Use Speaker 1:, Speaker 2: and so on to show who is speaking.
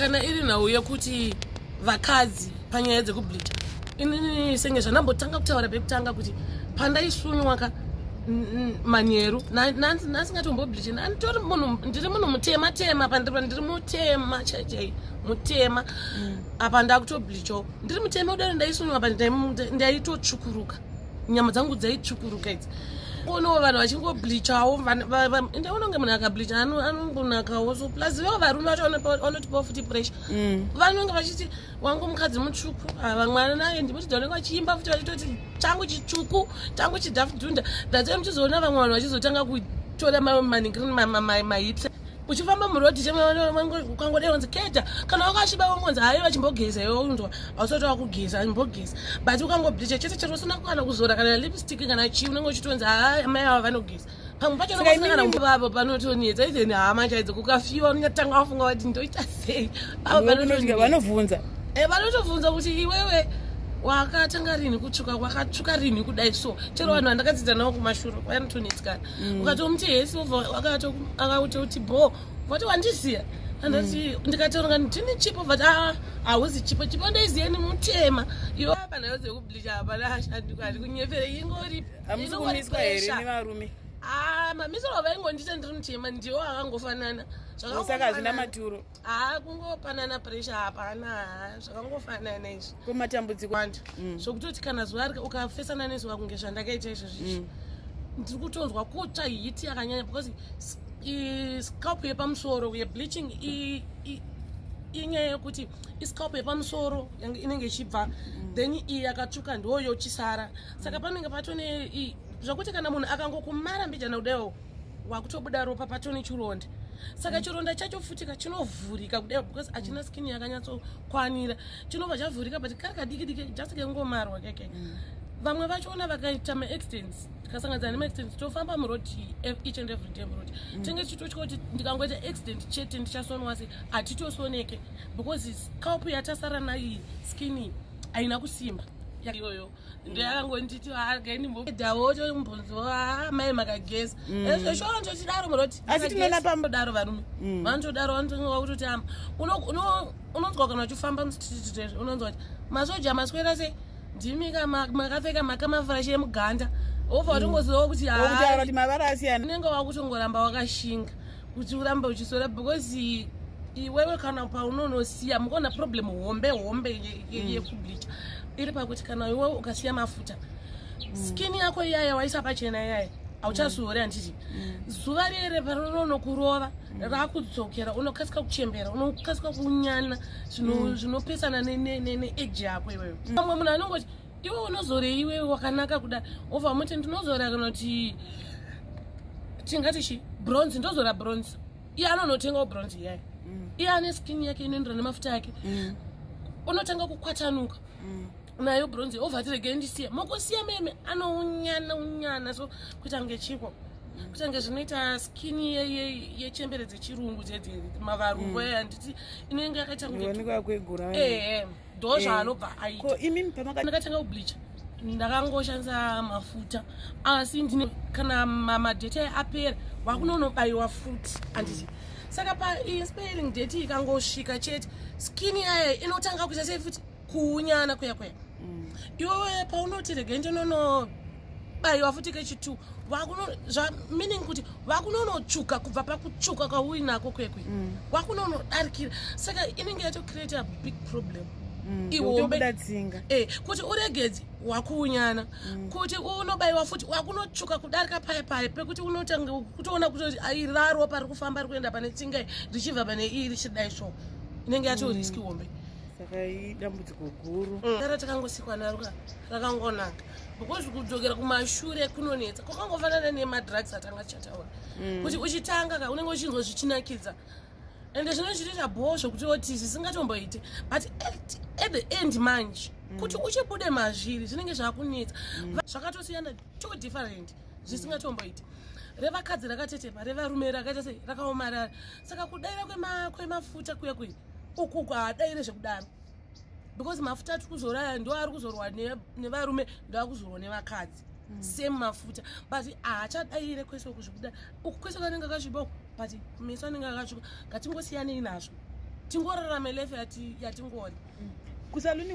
Speaker 1: Kana iri nhau yekuti vakadzi panyaya dzekubleacha, inini senge zvandambotanga kutaura pekutanga kuti pandaisunwa ka manheru, ndasingatombobleachi, nditori munhu, ndiri munhu mutema tema, pandiri ndiri mutema chaichai, mutema. Apa ndakutobleachawo, ndiri mutema kudaro, ndaisunwa pa ndaitotsvukuruka, nyama dzangu dzaitsvukuruka idzi. Onowo vanhu vachingobleachawo, ndaona kunge munhu akableacha anongonakawo. So plus ivo varume vacho vanotipawo futi pressure. Vanonge vachiti, "Wangu mukadzi mutsvuku." Ah, vamwe naye ndimoti vanenge vachiimba futi vachitoti, "Changu chitsvuku, changu chidhafudhunda." That's why muchizoona vamwe vanhu vachizotanga kutora maningiri mahips. Uchifamba murodhi, ukangodai wanzi keta, kana wakasviba wangonzi, "Hai, vachimbogeza." Iwe unzwa hausati wakugeza, chimbogeza. But ukangobleacha chete chete, usina kana kuzora kana lipstick kana chii, unenge uchitonzi, "Hai, amai ava vanogeza." Pamwe pacho
Speaker 2: Saka
Speaker 1: unenge kana vavo panotonetsa, even hama chaidzo, kukafiwa unotanga wafunga kuti, "Ndoita sei?" Avo panotonetsa.
Speaker 2: Vanovhunza.
Speaker 1: Vanotobvunza kuti, "Iwewe wakatanga rini kutsvuka? Wakatsvuka rini kudai?" So chero vanhu vandakadzidza navo kumashure vanotonetsikana. Ukatomuti hesi, obva akatoti bo, vati wandiziya. Andati ndikataura ndini Chipo, vati, "A, hauzi Chipo. Chipo ndoiziya ni mutema iwe." Panhau dzekubleacha hapana ashanduka, handi kunyepere, ingori
Speaker 2: Hamusi
Speaker 1: ingori
Speaker 2: kumiswa here
Speaker 1: pressure.
Speaker 2: nevarume?
Speaker 1: Ah, mamisiro avaingondiita ndiri mutema ndiwo akangofanana.
Speaker 2: Saka hazvina maturo.
Speaker 1: Haa, kungopanana pressure hapana, haa, zvakangofanana izvi.
Speaker 2: Kwematambudziko.
Speaker 1: Wanda zvokutoti kana zuva ukafesana nezuva kunge zvandakaita izvozvi izvi, ndiri kutonzwa kutsva, heat yakanyanya, because scalp yepamusoro yebleaching inyaya yekuti iscalp yepamusoro inenge ichibva, then iyi yakatsvuka ndo yochisara. Saka panenge patone zvokuti kana munhu akangokumara mbijana kudaiwo, wakutobuda ropa, patone chironda. Saka chironda chacho futika chinovhurika kudai because achina skin yakanyatsokwanira, chinobva chavhurika, but kari kadiki diki, just kengomarwa keke. Vamwe vachona vakaita maaccidents, tikasanganidzana nemaaccidents, tofamba muroad each and every day muroad, tinge tichitotya kuti ndikangoita accident chete ndichasonwa sei. Hatitosoneke because scalp yatasara nayi, skin iyi haina kusimba. Iyoyo ndeyakangonditi agenimbodawo tombonzwa, "Mai, makageza." Ezvo ndotidaro muroad.
Speaker 2: Asi tinoona
Speaker 1: daro varume vanotodaro, vanotonga kutoti ama unonzwa kana uchifamba mustreet, unonzwa kuti, "Masoja, maswera sei? Ndimika makapfeka macamouflage emuganda." Wobva watongozivawo kuti
Speaker 2: Wokutaura kuti mavara asiyana.
Speaker 1: Unenge wakutongoramba wakashinga kuti urambe uchisora, because iwewe kana paunonosiya, mukaona problem hombe hombe yekubleacha iri pakuti kana iwewe ukasiya mafuta, skin yako iyaya waisa pachena iyaya hauchazori, handiti? Zuva rere parinonokurova rakudzokera, unokasika kuchembera, unokasika kunyana, zvinopesana neage yako iwewe. Vamwe munhu anongoti, "Iwe unozorei iwewe wakanaka kuda?" Obva muti, "Ndinozora kana kuti tingati chi bronze, ndozora bronze." Iye anonotengawo bronze iyayo, iye ane skin yake inoenderana nemafuta ake, unotanga kukwatanuka nayo bronze, obva ti, "Regei ndisiya." Mukusiya meme anounyana unyana, so kuita kunge chiko, kuita kunge zvinoita skin yechembere dzechirungu, mavarungu, handiti inenge yakaita kunge
Speaker 2: Vanenge vakwegura.
Speaker 1: Ehe, ndo zvaanobva aita.
Speaker 2: Ko imimi pamaka
Speaker 1: Ndakatanga kubleacha ndakangoshandisa mafuta, asi ndine kana madate apera, wakunonobayiwa futi, handiti? Saka paexpiring date ikangosvika chete, skin yayo inotanga kuita sei futi, kuunyana kuya kuya. Iwewe paunoti, "Regai ndinonobayiwa futi kechi2," meaning kuti wakunonotsvuka kubva pakutsvuka kwauinako kwekwe, wakunonodarikira. Saka inenge yatocreate a big problem ihombe.
Speaker 2: Kutobuda tsinga.
Speaker 1: Kuti uregedzi wakuunyana, kuti unobayiwa futi, wakunotsvuka kudarika paya paya pekuti unotanga kutoona kuti ai, raropa riri kufamba riri kuenda pane tsinga iyi, richibva pane iyi richidai. So inenge yato risk hombe.
Speaker 2: Saka idambudziko guru.
Speaker 1: Dara takangosikwa naro rakangonaka, because kudzokera kumashure kunonetsa. Kwakangofanana nemadrugs atanga tichataura kuti uchitanga ka unenge uchinzwa zvichinakidza, ende zvino chitoita bhoo zvokuti oti zvisingatomboite, but at the end manje kuti uchibude mazviri zvinenge zvakunetsa. Zvakatosiyana, two different, zvisingatomboiti. Revakadzi rakatetepa, revarume rakaita sei, rakaomarara. Saka kudaira kwemafuta kuya kuya uku haadaire zvekudaro, because mafuta atiri kuzora aya ndo ari kuzorwa nevarume, ndo ari kuzorwa nevakadzi, same mafuta, but haachadaire kwese uku zvekuda uku kwese kanenge akasviba uku, but meso anenge akatsvuka. Ngatingosiyanei nazvo. Tingorarame life yatingori.
Speaker 2: Kusaluni.